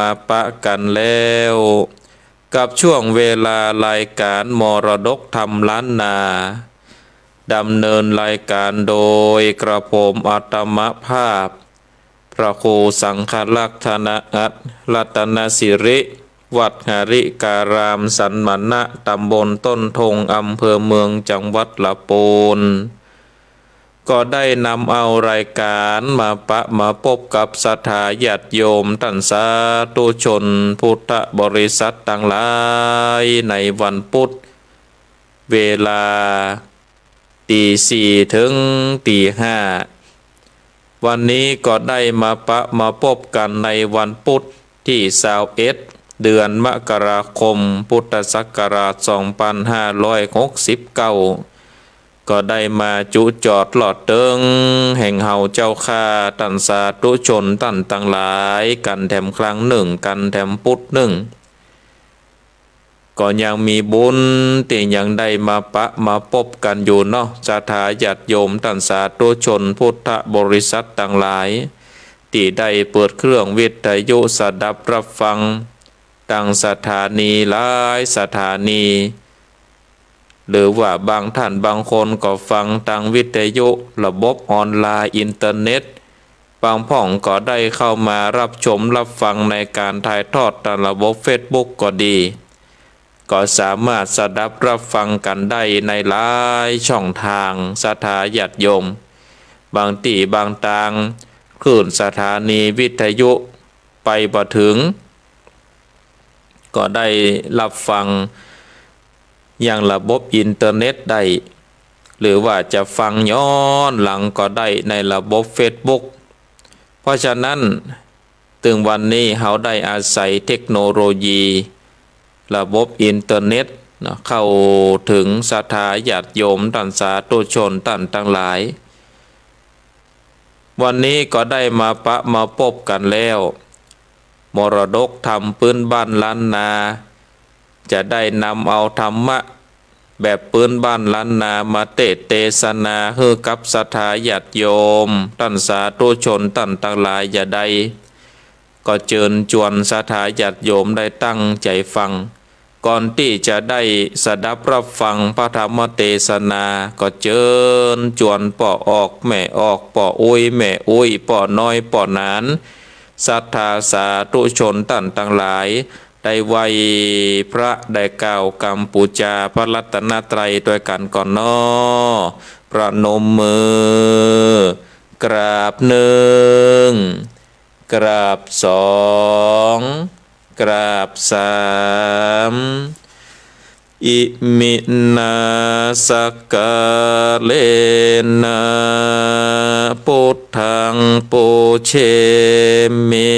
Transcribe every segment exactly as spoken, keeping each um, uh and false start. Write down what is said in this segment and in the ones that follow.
มาปะกั๋นแล้ว กับช่วงเวลารายก๋านมรดกธรรมล้านนา ดำเนินรายก๋านโดยกระผมอาตมาภาพ พระครูสังฆรักษณะอัตรัตนสิริ วัดหริการามสันมณะ ตำบลต้นทง อำเภอเมือง จังหวัดละปูน ก็ได้นำเอารายก๋านมาปะมาปบกับศรัทธาญาติโยมต้านสาธุชนพุทธบริษัทตังหลาย ในวันปุธ เวลา ตีสี่เถิงตีห้า วันนี้ก็ได้มาปะมาปบกั๋นในวันปุธตี้ซาวเอ็ด เดือนมกราคม พุทธศักราชสองพันห้าร้อยหกสิบเก้า ก็ได้มาจุจอดลอดเติงแห่งเฮาเจ้าข้าต้านสาธุชนต้านตังหลายกั๋นแถมครั้งนึ่ง กั๋นแถมปุธนึ่ง ก็ยังมีบุญตี้ยังได้มาปะมาปบกั๋นอยู่เนาะ ศรัทธาญาติโยมต้านสาธุชนพุทธบริษัทตังหลาย ตี้ได้เปิดเครื่องวิทยุสดับฮับฟัง ตังสถานีหลายสถานี หรือว่าบางต้านบางคนก็ฟังตางวิทยุ ระบบออนไลน์ อินเทอร์เน็ต บางพ่องก็ได้เข้ามาฮับชมฮับฟังในก๋านถ่ายทอดตางระบบเฟซบุ๊กก็ดี ก็สามารถสดับฮับฟังกั๋นได้ในหลายช่องตาง ศรัทธาญาติโยม บางตี้บางตาง คลื่นสถานีวิทยุไปบ่เถิง ก็ได้ฮับฟังยังระบบอินเทอร์เน็ตได้ หรือว่าจะฟังย้อนหลังก็ได้ในระบบเฟซบุ๊ก เพราะฉะนั้น เถิงวันนี้เฮาได้อาศัยเทคโนโลยี ระบบอินเทอร์เน็ตเนาะ เข้าเถิงศรัทธาญาติโยมต้านสาธุชนต้านตังหลาย วันนี้ก็ได้มาปะมาปบกั๋นแล้ว มรดกธรรมปื๊นบ้านล้านนา จะได้นำเอาธรรมะแบบปื๊นบ้านล้านนามาเตสน์เตสนาหื้อกับศรัทธาญาติโยมต้านสาธุชนต้านตังหลายจาใด ก็เจิญจวนศรัทธาญาติโยมได้ตั้งใจ๋ฟัง ก่อนตี้จะได้สดับฮับฟังพระธรรมเตสนา ก็เจิญจวนป้อออกแม่ออก ป้ออุ๊ยแม่อุ๊ย ป้อน้อยป้อหนาน ศรัทธาสาธุชนต้านตังหลาย ได้ไหว้พระ ได้กล่าวกำปู๋จาพระรัตนตรัยตวยกั๋นก่อนเนาะ ประนมมือ กราบนึ่ง กราบสอง กราบสาม อิมินา สักการะนะ ปุทธัง ปูเชมิ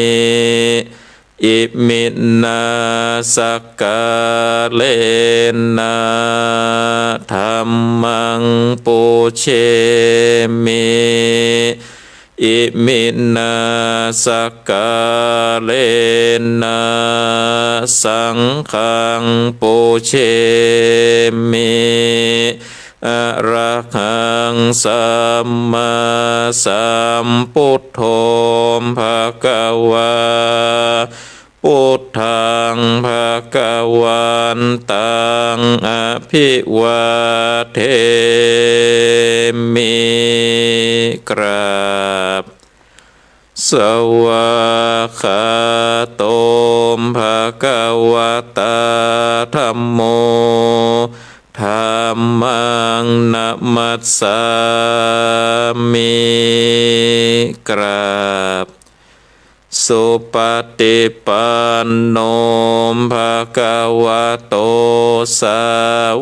อิมินา สักการะนะ ธัมมัง ปูเชมิ อิมินา สักการะนะ สังฆัง ปูเชมิ อะระหัง สัมมาสัมพุทโธ ภะคะวา พุทธัง ภะคะวันตัง อะภิวาเทมิ กราบ สวากขาโต ภะคะวะตา ธัมโม ธัมมัง นะมัสสามิ กราบ สุปะฏิปันโน ภะคะวะโต สา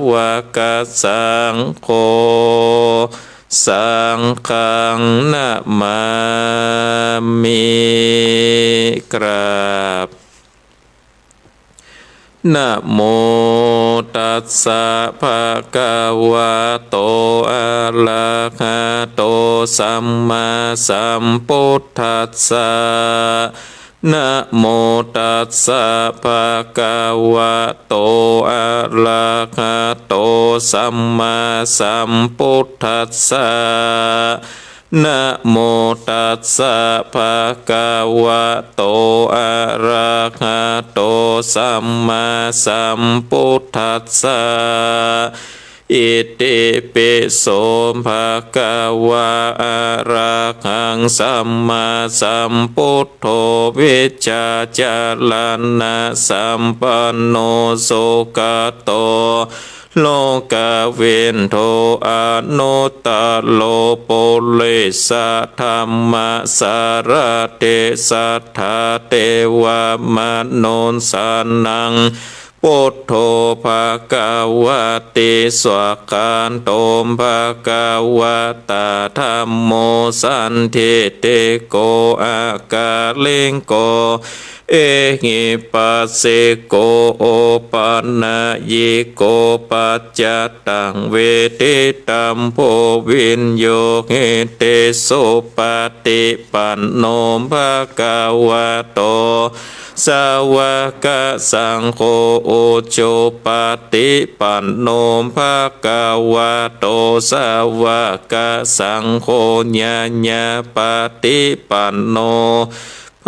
วกสังโฆ สังฆัง นะมามิ กราบ นะโมตัสสะ ภะคะวะโต อะระหะโต สัมมาสัมพุทธัสสะ นะโมตัสสะ ภะคะวะโต อะระหะโต สัมมาสัมพุทธัสสะ นะโมตัสสะ ภะคะวะโต อะระหะโต สัมมาสัมพุทธัสสะ อิติปิโส ภะคะวะ อะระหัง สัมมาสัมพุทโธ วิชชาจะระณะสัมปันโน สุขะโต โลกะวิทู อนุตตะโร ปุริสะธัมมะสารถิ สัทธาเตวะมะนุสสานัง พุทโธ ภะคะวะติ สวากขาโต ภะคะวะตา ธัมโม สันทิฏฐิโก อะกาลิโก เอหิปัสสิโก โอปะนะยิโก ปัจจะตัง เวทิตัมโภ วิญญูหิติ สุปะฏิปันโน ภะคะวะโต สาวะกะสังโฆ อุจุปะฏิปันโน ภะคะวะโต สาวะกะสังโฆ ญาญาปะฏิปันโน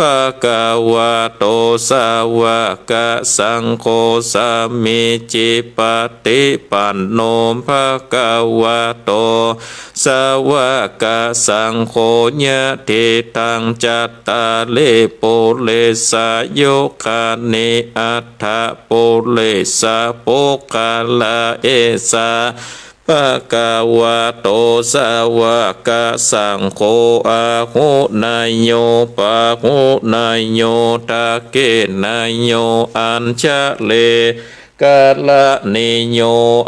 ภะคะวะโต สาวะกะสังโฆ สามีจิปะฏิปันโน ภะคะวะโต สาวะกะสังโฆ ยะถิตัง จัตตาริ ปุริสายุคานิ อัฏฐะ ปุริสะปุคคละ เอสะ ภะคะวะโต สาวะกะสังโฆ อาหุเนยโย ปาหุเนยโย ทักขิเนยโย อัญชะลีกะระณีโย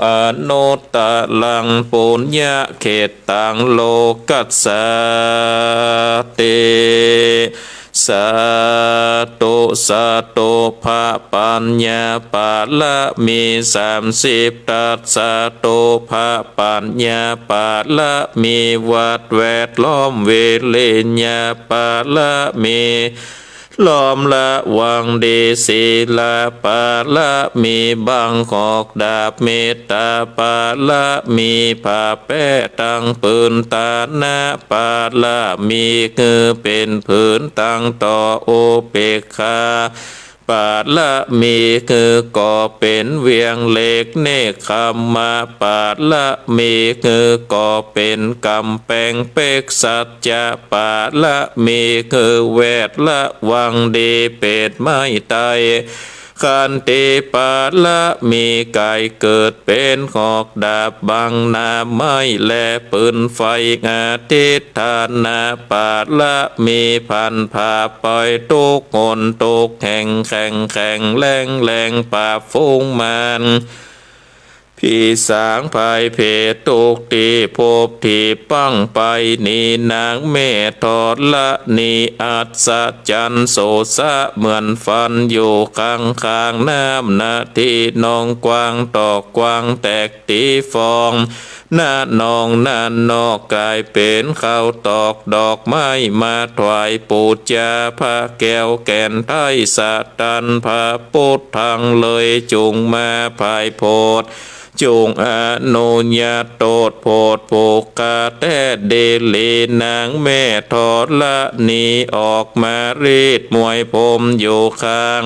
อนุตตะรัง ปุญญะเขตตัง โลกัสสาติ สาธุ สาธุ พระปัญญาปารมีสามสิบทัศน์ สาธุ พระปัญญาปารมี วัดแวดล้อม วิริญญาปารมี ล้อมระวังดี ศีลปารมี บังหอกดาบ เมตตาปารมี ผ้าแป้ตังผืน ตานะปารมี คือเป๋นผืนตังต่อ อุเปกขาปารมี คือก่อเป๋นเวียงเหล็ก เนกขัมมะปารมี คือก่อเป๋นก๋ำแปงเป๊ก สัจจะปารมี คือแวดระวังดี เป๋นไม้ไต้ ขันติปารมี ก๋ายเกิดเป๋นหอกดาบ บังหน้าไม้และปืนไฟ อธิฏฐานะปารมี พันผ้าปอยทุกข์หนทุกแห่ง แข็งแข็งแรงแรง ปราบฝูงมาร ผีสางภัยเภททุกตี้พบตี้ปังไป นี้นางแม่ธรณีอัศจรรย์ โสสะเหมือนฟันอยู่ข้างๆ น้ำนาทีนองกว้างตอกกว้างแตกตีฟอง นาหนองนาหนอกก๋ายเป๋นข้าวตอกดอกไม้มาถวายปู๋จา พระแก้วแก่นไทยสะตัน พระพุทธังเลยจุ่งมาผายโผด จุ่งอนุญาตโตษโผดผูกขาแต๊ดีหลี นางแม่ธรณีออกมารีดมวยผมอยู่ข้าง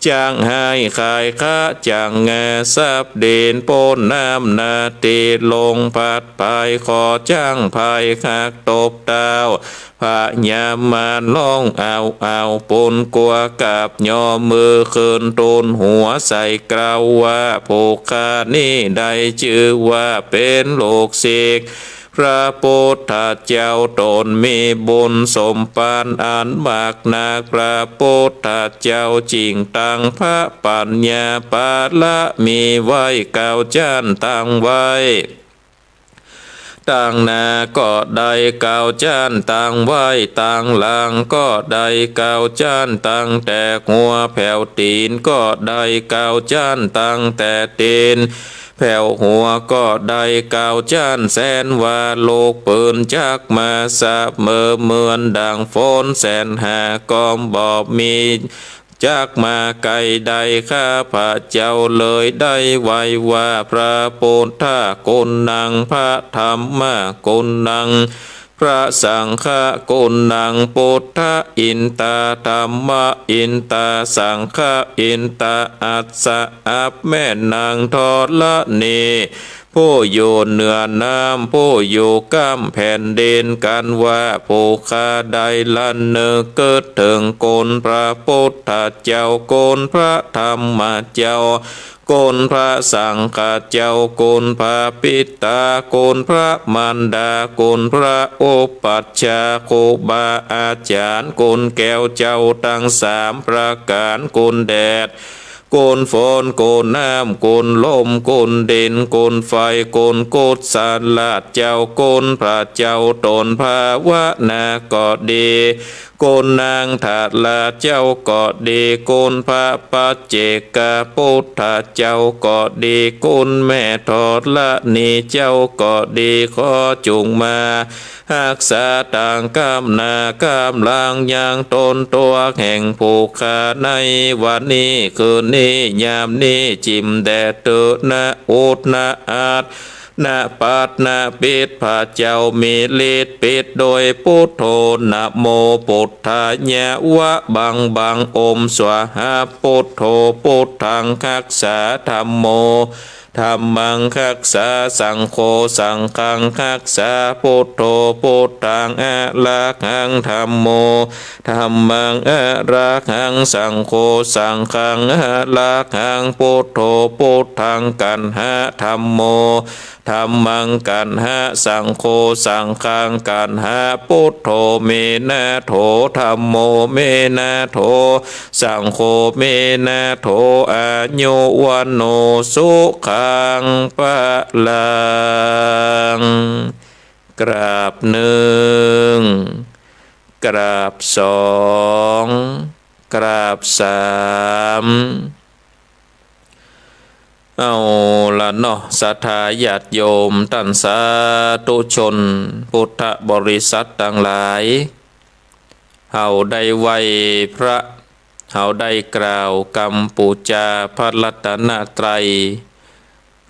จักหายขายคะจักงาทรัพย์ดิน ป๊นน้ำนาทีลงพัดพาย ขอจั้งพายหักตบเต๊า พญามารฮ้องอ้าวอ้าว ปูนกั๋วกราบยอมมือขึ้น ตูนหัวใส่เกล้าว่า ผู้ข้านี้ได้จื้อว่าเป๋นลูกศิษย์พระพุทธเจ้า ต๋นมีบุญสมภารอันมากนัก พระพุทธเจ้าจิ่งตั้งพระปัญญาปารมีไว้เก้าจั้นตังไว้ ตังหน้าก็ได้เก้าจั้นตังไว้ ตังหลังก็ได้เก้าจั้น ตั้งแต่หัวแผวตี๋นก็ได้เก้าจั้น ตั้งแต่ตี๋นแผวหัวก็ได้เก้าจั้น แสนว่าลูกปืนจักมาเสมอ เหมือนดั่งฝนแสนหาก็บ่มี จักมาใก้ได้ ข้าพเจ้าเลยได้ไหว้ว่า พระพุทธกุณัง พระธัมมกุณัง พระสังฆะ กุณัง ปุทธะ อินตา ธัมมะ อินตา สังฆะ อินตา อัสสะ อัป แม่นางธรณี ผู้อยู่เหนือน้ำ ผู้อยู่ก้ำแผ่นดิน กันว่า ผู้ข้าได้รำลึกเถิงคุณพระพุทธเจ้า คุณพระธรรมเจ้า คุณพระสังฆเจ้า คุณพระปิตา คุณพระมารดา คุณพระอุปัชฌาย์ ครูบาอาจ๋ารย์ คุณแก้วเจ้าตังสามประก๋าน คุณแดด คุณฝน คุณน้ำ คุณลม คุณดิน คุณไฟ คุณกุศลาเจ้า คุณพระเจ้าต๋นภาวนาก็ดี คุณนางธาราเจ้าก็ดี คุณพระปัจเจกพุทธเจ้าก็ดี คุณแม่ธรณีเจ้าก็ดี ขอจุ่งมาฮักษาตางก้ำหน้าก้ำหลังยังต๋นตั๋วแห่งผู้ข้าในวันนี้คืนนี้ยามนี้จิ่มแด่เตอนะ อุดนะ อัด นะ ปัดนะ ปิด พระเจ้ามีฤทธิ์ปิดโดยพุทโธ นะโมพุทธายะ วะบังบัง โอมสวาหา พุทโธ พุทธังฮักษา ธัมโม ธัมมังฮักษา สังโฆ สังฆังฮักษา พุทโธ พุทธังอะระหัง ธัมโม ธัมมังอะระหัง สังโฆ สังฆังอะระหัง พุทโธ พุทธังกัณหะ ธัมโม ธัมมังกัณหะ สังโฆ สังฆังกัณหะ พุทโธ เมนะโถ ธัมโม เมนะโถ สังโฆ เมนะโถ อายุ วัณโณ สุขัง พลัง กราบนึ่ง กราบสอง กราบสาม เอาละเนาะ ศรัทธาญาติโยมต้านสาธุชน พุทธบริษัทตังหลาย เฮาได้ไหว้พระ เฮาได้กล่าวกำปู๋จาพระรัตนตรัย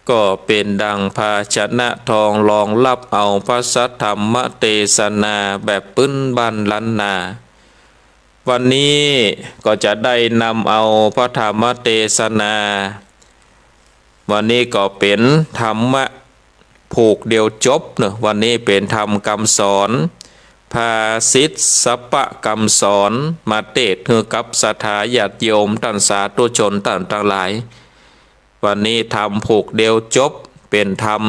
ก็เป๋นดั่งภาชนะทองรองฮับเอาพระสัทธรรมเตสนาแบบปื๊นบ้านล้านนา วันนี้ก็จะได้นำเอาพระธรรมเตสนา วันนี้ก็เป๋นธรรมะผูกเดียวจบเนาะ วันนี้เป๋นธรรมกำสอน ภาษิตสปะกำสอน มาเตสน์หื้อกับศรัทธาญาติโยมต้านสาธุชนต้านตังหลาย วันนี้ธรรมผูกเดียวจบ เป๋นธรรม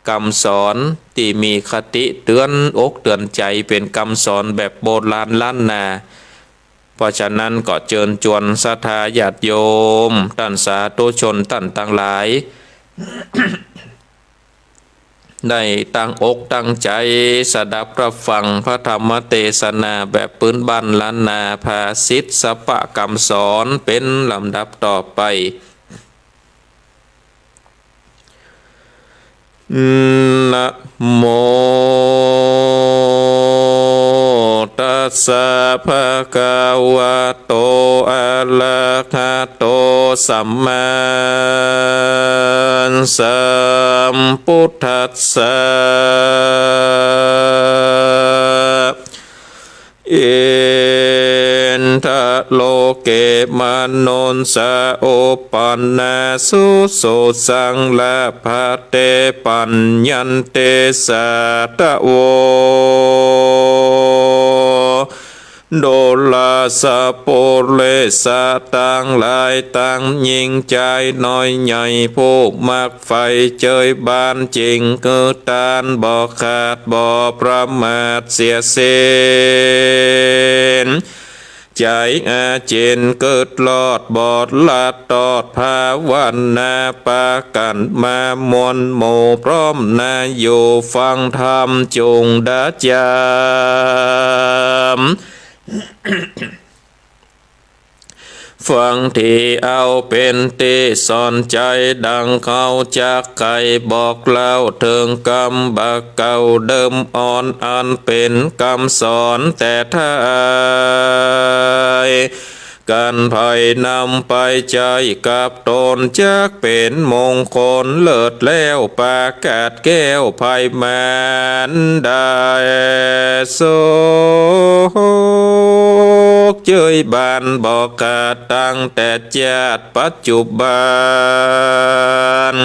กำสอนตี้มีคติเตื๋อนอกเตื๋อนใจ๋ เป๋นกำสอนแบบโบราณล้านนา เพราะฉะนั้นก็เจิญจวนศรัทธาญาติโยมต้านสาธุชนต้านตังหลาย ได้ตั้งอกตั้งใจ๋สดับรับฟังพระธรรมเตสนาแบบปื๊นบ้านล้านนา ภาษิตสปะกำสอนเป๋นลำดับต่อไป นะโม ตัสสะ ภะคะวะโต อะระหะโต สัมมาสัมพุทธัสสะ อินทะโลเก มะนุสสะ อุปปะนะ สุสุสัง ละพะเต ปัญญันติ สาทะโว ดูราสะ ปุเรสะ ตังหลายตังยิ่งจายน้อยใหญ่ ผู้มัก ใฝ่เจยบาน จึงหื้อตาน บ่ขาดบ่ประมาทเสียสิ้น ใจ๋อาจิณ กึ๊ดรอด บอดลัดตอด ภาวนาปากั๋นมามวลหมู่ พร้อมหน้าอยู่ฟังธรรม จุ่งดาจาม ฟังตี้เอาเป๋นตี้สอนใจ๋ ดังเฮาจักใค่บอกเล่าเถิงกำบ่าเก่าเดิมอ่อน อันเป๋นกำสอนแต่ท้าย กันไพนำไปใจ๊กับต๋น จักเป๋นมงคลเลิศแล้ว ประกาศแก้วไพมานได้สุขเย้ยบานบ่ขาด ตั้งแต่จาติปัจจุบัน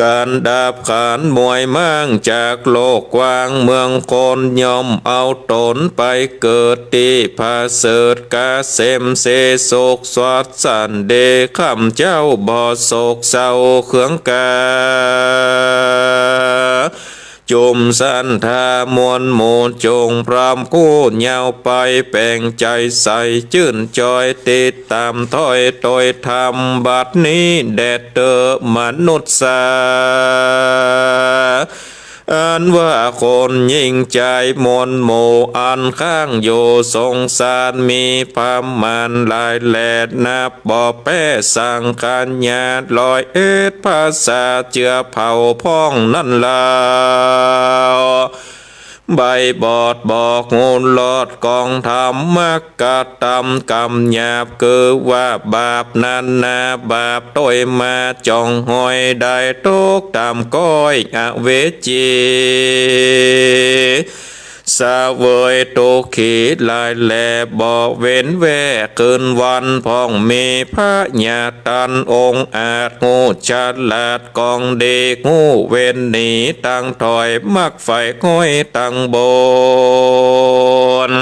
กันดับขันธ์มวยม้างจากโลกกว้าง เมืองคนย่อมเอาต๋นไปเกิดตี้ผะเสริฐเกษม เสโสกสวัสสันต์เด ข้าพเจ้าบ่โศกเศร้าเคืองกา จุมสันทามวลหมู่จงพร่ำครูยาวไป แป๋งใจ๋ใสจื้นจอยติดต๋ามถ้อยตวยธรรม บัดนี้แด่เต๊อะมนุษย์สา อันว่าคนหญิงจายมวลหมู่ อันค้างอยู่สงสาร มีประมาณหลายแล นับบ่แป๊สังขยา ร้อยเอ็ดภาษาเจือเผ่าพ้องนั้นลาว ใบ้บอดบ่ฮู้รอด กองธรรมะกระตำกำหยาบ คือว่าบาปนานาบาป ตวยมาจ่องหอย ได้ตกต่ำก้อยอเวจี เสวยตุ๊กขีหลายแล บ่เว้นแว่คืนวัน พ่องมีพญาตันองค์อาจ ฮู้ฉลาด กองดีฮู้เว้นหนี ตังถ้อยมักใฝ่ห้อยตังบน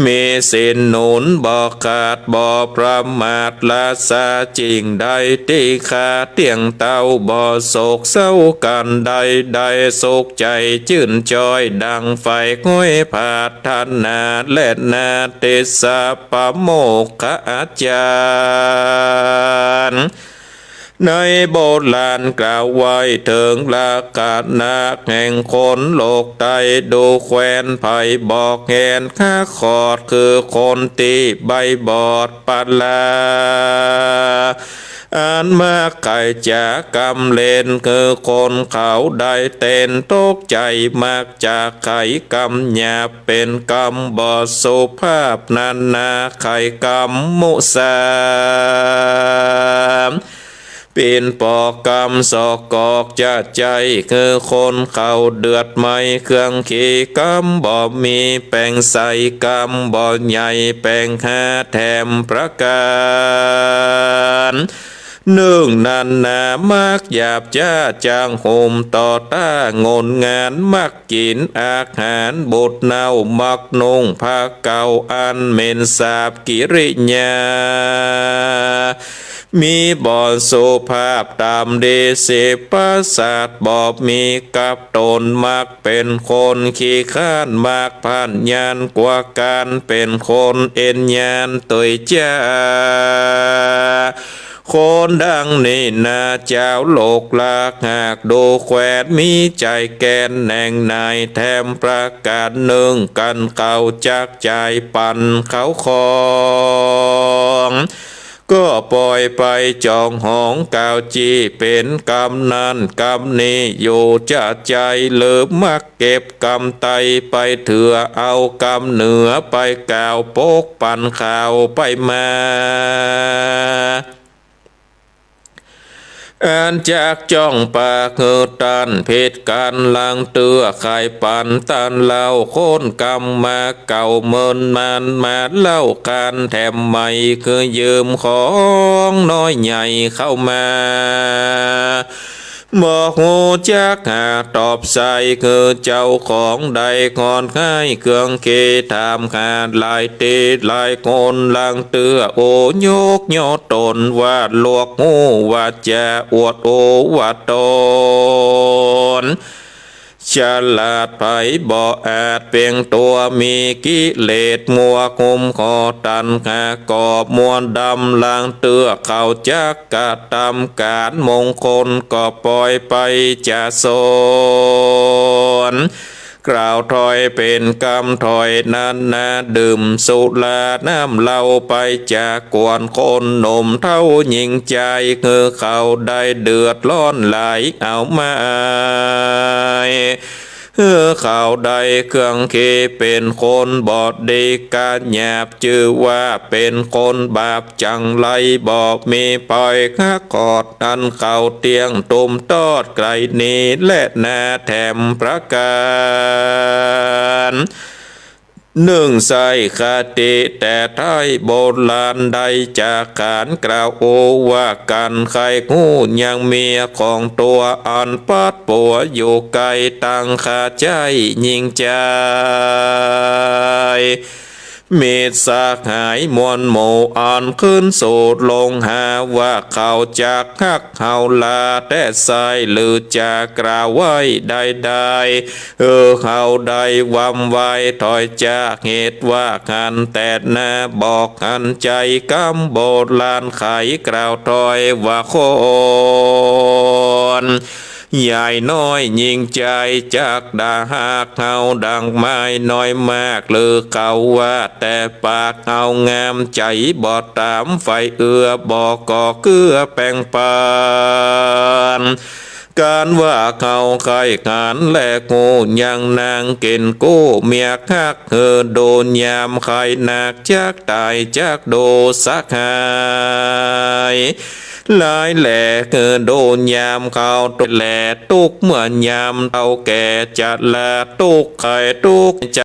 มีศีลหนุนบ่ขาดบ่ประมาท ราชาจึ่งได้ติฆาเตี้ยงเต้า บ่โศกเศร้ากันใด ได้สุขใจ๋จื้นจอย ดังใฝ่ห้อยผาด ถนาและนาติสะปะโมกขอาจารย์ ในโบราณกล่าวไว้เถิงลักษณะแห่งคนโลกใต้ ดูแควนไพบอกแหนข้าขอด คือคนตี้ใบ้บอดปะลา อันมักใค่จะกำเล่น คือคนเขาได้เต้นตกใจ๋ มักจะไขกำหยาบ เป๋นกำบ่สุภาพนานา ไขกำมุสา เป๋นปอกกำสอกกอกจะใจ๋ คือคนเขาเดือดไหม้เครื่องขี กำบ่มีแป๋งใส กำบ่ใหญ่แป๋งหาแถมประก๋านนึ่งนานา มักหยาบจ๊าจางหุมต่อต้างนงาน มักกิ๋นอาหารบูดเน่า มักนุ่งผ้าเก่าอันเหม็นสาบกิริยา มีบ่สุภาพต๋ามดีสิบประสาท บ่มีกับต๋น มักเป๋นคนขี้คร้าน มักผ่านญาณกว่าก๋าน เป๋นคนเอ็นญาณตวยจ๊า คนดังนี้นาเจ้าโลกลาก หากดูแควนมีใจ๋แก่นแหน่งไหน แถมประก๋านนึ่งกั๋นเขาจักจ่ายปันเขาของ ก็ปล่อยไปจองหองกล่าวจี้ เป๋นกำนั้นกำนี้อยู่จะใจ๋ หรือมักเก็บกำใต้ไปเถื่อ เอากำเหนือไปกล่าวปกปันข่าวไปมา อันจักจ้องปากหื้อต้านผิดกั๋น หลังเตื้อไขปันต้านเล่า คนกำมาเก่าเมินนาน มาเล่าก๋านแถมใหม่ คือยืมของน้อยใหญ่เข้ามา บ่ฮู้จักหาตอบใส่ คือเจ้าของได้งอนง่ายเครื่องเกถามหาหลายตี้หลายคน หลังเตื้อโอยกย่อต๋นว่าหลวกฮู้ว่าจะอวดโอว่าต๋น ฉลาดไผบ่อาจเปล่งตั๋ว มีกิเลสมัวกุมขอตัณหากอบมัวดำ หลังเตื้อเขาจักกระตำก๋านมงคล ก็ปล่อยไปจะสน กล่าวถ้อยเป๋นกำถ้อยนั้นนา ดื่มสุราน้ำเหล้าไปจะกวน คนหนุ่มเฒ่าหญิงจาย คือเขาได้เดือดร้อนหลาย เอาไม้ เฮอเขาได้เคืองเขเป๋นคนบ่ดี ก๋านหยาบจื้อว่าเป๋นคนบาป จั่งใดบ่มีใผฮักกอด อันเขาเตี้ยงตุ้มตอดไกลนี้แลนา แถมประก๋านนึ่ง ใช้คติแต่ไท้โบราณ ได้จากก๋านกล่าวโอว่ากั๋น ใค่ฮู้ยังเมียของตั๋ว อันปัดปั๋วอยู่ใก้ ตังคาใจ๊ญิงจาย มิตรสหายมวลหมู่ อันขึ้นสู่โลงหา ว่าเขาจักฮักเฮาลาแต๊ใส่ หรือจะกล่าวไว้ได้ได้ เออ เฮาได้วำไว้ถอยจาก เหตุว่าหันแต่หน้า บ่หันใจ๋ กำโบราณไขกล่าวถอยว่า คน ยายน้อยญิงจาย จักดาฮักเฮาดังไม้น้อยมาก หรือเขาว่าแต่ปาก เฮางามใจ๋บ่ต๋าม ใฝ่เอื้อบ่ก่อเกื้อแป่งปัน ก๋านว่าเฮาใค่หันแลฮู้ ยังนางกิ๋นกู้เมียฮัก หื้อดูยามใค่นัก จักต๋ายจักดูสหาย หลายแล หื้อดูยามเขาแลตุ๊ก เมื่อยามเฒ่าแก่จะละตุ๊ก ใค่ตุ๊กจะ